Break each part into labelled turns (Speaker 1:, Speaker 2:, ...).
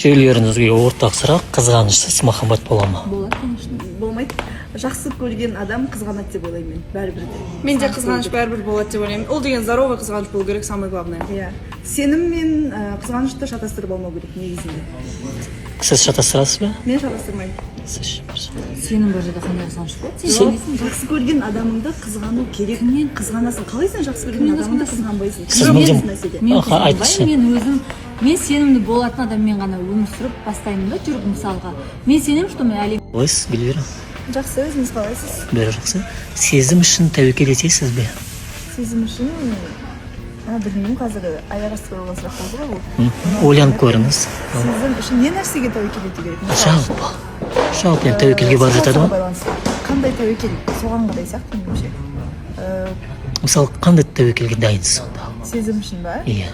Speaker 1: Үшеулеріңізге ортақ сұрақ: қызғанышсыз махаббат бола ма?
Speaker 2: Болады, конечно.
Speaker 3: Болмайды. Жақсы көрген адам қызғанады деп ойлаймын мен бәрібір де.
Speaker 4: Менде қызғаныш бәрібір болады деп ойлаймын. Ол деген здоровый қызғаныш болу керек, самое главное.
Speaker 3: Иә, сенім мен қызғанышты шатастырып алмау керек негізінде.
Speaker 1: Сіз шатастырасыз ба?
Speaker 3: Мен шатастырмаймын.
Speaker 1: Сіз?
Speaker 2: Сенім бар жерде қандай қызғаныш болады? Сен сенесің.
Speaker 3: Жақсы көрген адамыңды қызғану керек.
Speaker 2: Кімнен?
Speaker 3: Қызғанасың. Қалай сен жақсы көрген
Speaker 2: Кімнен
Speaker 3: адамыңды
Speaker 2: қызғанасың?
Speaker 3: қызғанбайсың?
Speaker 1: Сіз
Speaker 3: Кім
Speaker 1: мүлдем-
Speaker 3: емес мәселе.
Speaker 2: Мен
Speaker 1: Аха, айтыңызшы.
Speaker 2: қызғанбаймын. Мен өзім, мен сенімді болатын адаммен ғана өмір сүріп бастаймын да жүріп. Мысалға, мен сенемін, что мен әлем
Speaker 1: Қалайсыз, Гүлвира?
Speaker 3: Жақсы, өзіңіз қалайсыз?
Speaker 1: Бәрі жақсы. Сезім үшін тәуекел етесіз бе?
Speaker 3: Сезім үшін, білмеймін, қазір аяқ асты қойылған сұрақ болды ғой бұл.
Speaker 1: Ойланып көріңіз.
Speaker 3: Сезім үшін не нәрсеге тәуекел ету керек, мысалы үшін?
Speaker 1: Жалпы енді тәуекелге барып жатады
Speaker 3: Ситуацияға
Speaker 1: ғой.
Speaker 3: байланысты. Қандай тәуекел, соған қарай сияқты меніңше.
Speaker 1: Мысалы, қандай тәуекелге дайынсыз сонда?
Speaker 3: Сезім үшін ба?
Speaker 1: Иә,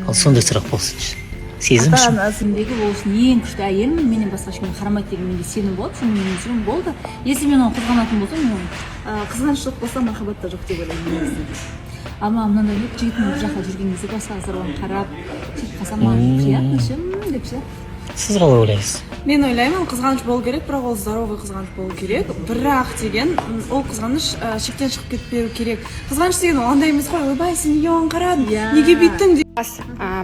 Speaker 1: ал сондай сұрақ болсыншы: сезім
Speaker 3: Ата
Speaker 1: үшін.
Speaker 3: анасы.
Speaker 2: Өмірімдегі ол үшін ең күшті әйелмін, менен басқа ешкімге қарамайды деген менде сенім болады. Сонымен өмір сүремін, болды. Если мен оны қызғанатын болсам, мен оны
Speaker 3: Қызғаныш жоқ болса, махаббат та жоқ деп ойлаймын негізінде.
Speaker 2: Ал маған мынандай не, жігітіммен бір жаққа жүрген кезде басқа қыздар оған қарап, сөйтіп қалсам, маған приятно ше, деп ше.
Speaker 1: Сіз қалай ойлайсыз?
Speaker 4: Мен ойлаймын, қызғаныш болу керек, бірақ ол здоровый қызғаныш болу керек. Бірақ деген ол қызғаныш шектен шығып кетпеу керек. Қызғаныш деген ол андай емес қой: «Ойбай, сен неге оған қарадың, неге бүйттің?» деп.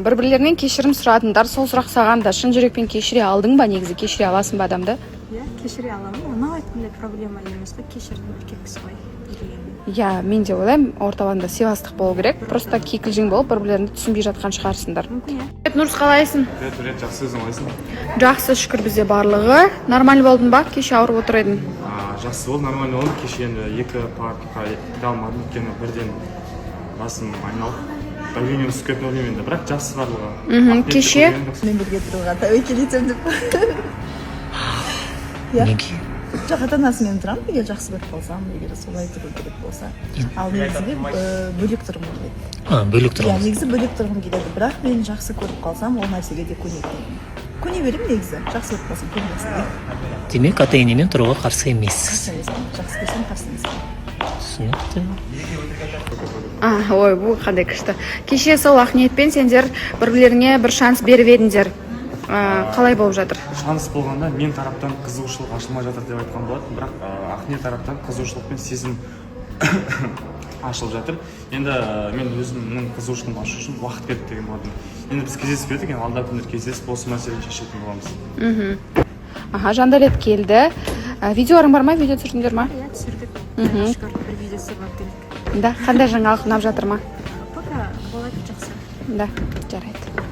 Speaker 5: Бір бірлерінен кешірім сұрадыңдар. Сол сұрақ саған да: шын жүрекпен кешіре алдың ба? Негізі кешіре аласың ба адамды?
Speaker 6: Иә, кешіре аламын. Оны айтқандай проблема емес қой, кешірдім, еркек кісі ғой деген.
Speaker 5: Иә, мен де ойлаймын, орталарында сыйластық болу керек. Просто кикілжің болып, бір бірлеріңді түсінбей жатқан шығарсыңдар.
Speaker 6: Мүмкін, иә.
Speaker 5: Нұрс, қалайсың?
Speaker 7: Привет, привет, жақсы, өзің қалайсың?
Speaker 5: Жақсы, шүкір, бізде барлығы нормально. Болдың ба? Кеше ауырып отыр едің.
Speaker 7: Жақсы болды, нормально болды. Кеше енді екі партқа кіре алмадым, өйткені бірден басым айналып, давлением түсіп кетті ойлаймын енді, бірақ жақсы барлығы. Ақниетті
Speaker 5: Кеше?
Speaker 7: көрген жақсы.
Speaker 3: Мен бірге тұруға тәуекел етемін деп, иә.
Speaker 1: Неге?
Speaker 3: Жоқ, ата анасымен тұрамын, егер жақсы көріп қалсам, егер солай тұру керек болса. Ал негізінде бөлек тұрғым келеді.
Speaker 1: А, бөлек
Speaker 3: Иә.
Speaker 1: тұрғыңыз?
Speaker 3: Негізі бөлек тұрғым келеді, бірақ мен жақсы көріп қалсам, ол нәрсеге де көнетін, көне беремін негізі. Жақсы көріп қалсам, көп нәрсеге.
Speaker 1: Демек, ата енемен тұруға қарсы емессіз?
Speaker 3: Қарсы емеспін, жақсы көрсем, қарсы емеспін.
Speaker 1: Түсінікті.
Speaker 5: А, ой, бұл қандай күшті! Кеше сол Ақниетпен сендер бір бірлеріңе бір шанс беріп едіңдер. Қалай болып жатыр?
Speaker 7: Шанс болғанда, мен тараптан қызығушылық ашылмай жатыр деп айтқан болатын, бірақ Ақниет тараптан қызығушылық пен сезім ашылып жатыр. Енді мен өзімнің қызығушылығымды ашу үшін уақыт керек деген болатын. Енді біз кездесіп едік, енді алдағы күндері кездесіп, осы мәселені шешетін боламыз.
Speaker 5: Аха, Жандәулет келді. Видеоларың бар ма? Видео түсірдіңдер ма?
Speaker 6: Иә, түсірдік. Құдайға шүкір, бір видео түсіріп алып келдік.
Speaker 5: Да, қандай жаңалық, ұнап жатыр ма?
Speaker 6: Пока болады, жақсы.
Speaker 5: Да, жарайды.